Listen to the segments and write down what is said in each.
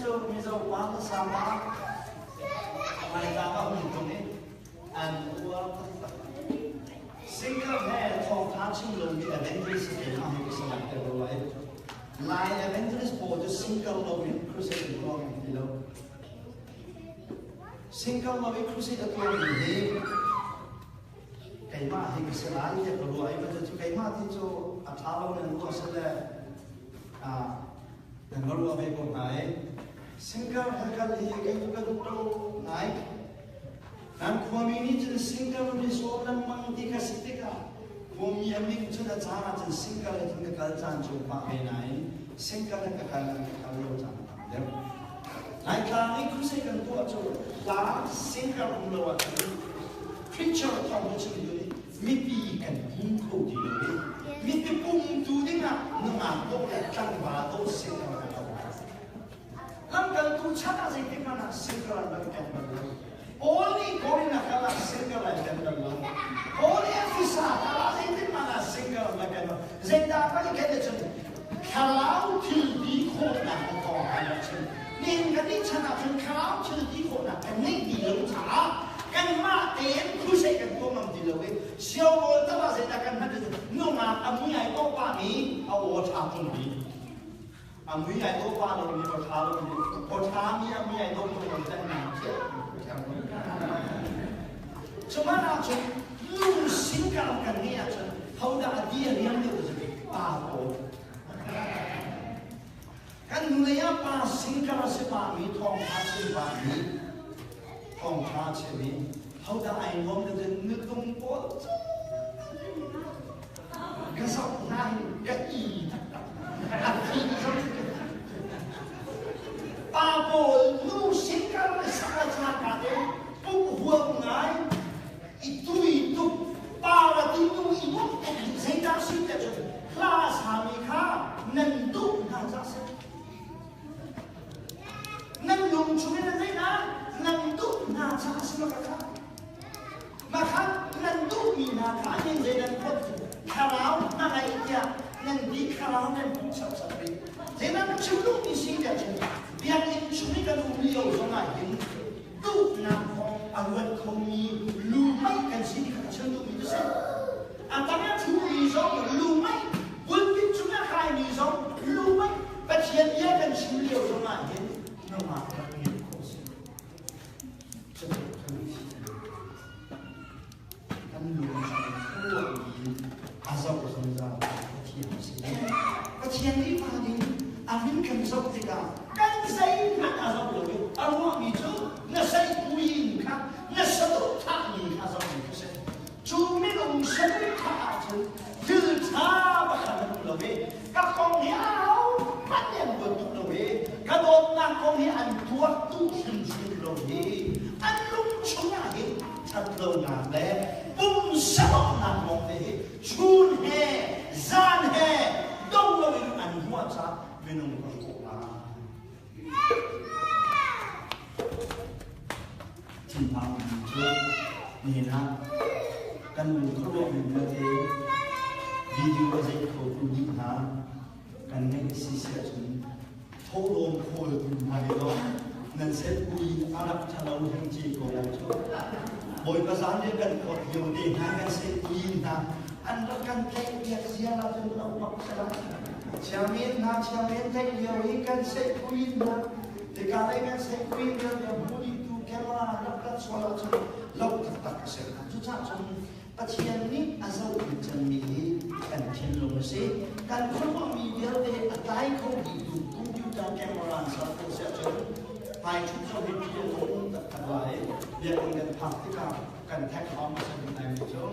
cu Mizo pa hmasa pa Laitlang ah um tung i an uar taktak. Singer he thawngtha chim lomi evangelist keimah hi ka si lai te rua i Lai evangelist pawl cu singer lo in crusade an tuah ngam ti lo. Singer lo i crusade a tuahmi hi keimah hi ka si lai tiah ka ruah i cu keimah ti cu a ṭha lo nan ruah si le nan va ruah ve ko hna i singer he kal hi kei cu ka duh lo ngai. Nan khuami nih cun singer mi sawm lengmang ti kha si tikah khuami a min cun a caan ah cun singer he cun ka kal caan cu pah ve nain singer he ka kal ka kal lo caan a tam deuh. Laitlang i crusade kan tuah cu hla singer um lo ahcun preacher thawng cu chim tu nih mipi kan pum kho ti lo i mipi pumtu dingah nungak dawh le tlangval dawh singer kan lo. Lamkaltu chan ah zeitik hmanh ah singer an rak ken bal lo. Paul nih Korin a kal ah singer an ken bal lo. Paul nih Efesa kal ah zeitik hmanh ah singer an rak ken lo. Zeidah kan i ken ahcun thlarau thil ti khawhnak na thawng an rak chim. Nihin kan nih chan ah cun thlarau thil ti khawhnak kan ngeih ti lo caah kanmah tein crusade kan tuah ngam ti lo i siaurawl tam ah zeidah kan hman cu nungak a mui ai kawh pahmi a aw ṭha ṭung mi a mui ai dawh pah lomi aw ṭha lomi aw ṭhami a mui ai dawh ṭung lo can nang chiah Cuman ahcun nu singkar kan ngeih ahcun hodah a di a riam deuh cu pa pawl. Kan hnulei ah pa singkar a si pahmi thawngṭha chim pahmi thawngṭha chim i hodah ai nuam deuh cu nutung pawl cu ka zoh hna hi ka i taktak. A thi zoh Pa pawl nu singkar le sak a cangka te pum huam ngai i tui tuk pa va ti nu i nuam tuk zeidah si te cun hla sami kha nan duh hna ca si nan lung chung in zeidah nan duh hna ca si ma ka kha ma kha nan duhmi hna kha nin zei nan phot thlarau hna ngai tiah nan ti thlarau nan hmuh saksak rih zei nan chim duhmi si tiah cun biakinn chung i kan um lio zong ah hin duhnak kong a ruat khomi lumai kan si ti kha ka chim duhmi cu si. A tang a ṭhumi zong lumai, pulpit cung a kaimi zong lumai, Pathian bia kan chim lio zong ah hin nungak rak ngeih khawh si. Cutuk kan thi. Kan lung chung khuaruahmi a zoh zungzal Pathian a si. Pathian nih pa ding a min kan zoh tikah kan zeihmanh a zoh lo i a ruahmi cu na seihmui kha na saduhthahmi kha zohmi kha si. Cu minung saduhthah ahcun thil ṭha pakhat an um lo i ka kong hi ahohmanh nih an ruat duh lo i ka dawtnak kong hi an tuak duh hrimhrim lo i an lung chungah hin ṭhatlonak le pumsalawhnak lawngte hi chun he zan he dong loin an ruah caah minung ka hrawh hna. Thinphang cu nihin ah kan lung khuaruahmi vialte video a zeih khotu dih hna kan ngeih si si ahcun thawhlawm khawltu hna he zong nan set ui a rak ṭhalo heng ci ko lai cu. Bawipa zan le kan phawt lio te hna kan set ui hna an rak kan tlaih piak ziar ahcun lo bak sala. Chiangmen hna chiangmen tlaih lio hi kan set ui hna Hika lei kan set ui lio lio hmuhtu camera rak rat sual ahcun lo taktak a si. Cucaah cun Pathian nih a zoh cemmi hi kan thinlung a si. Kan khuaruahmi vialte a tlai kho dihtu computer camera an ser ko si ahcun hmaichuk zoh hi ṭih a nung taktak lai. Biakinn kan phak tikah kan thek hau hmasa bik laimi cu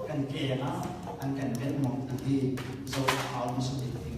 kan ke ah an kan benh mong ti hi zoh a hau hmasa bik.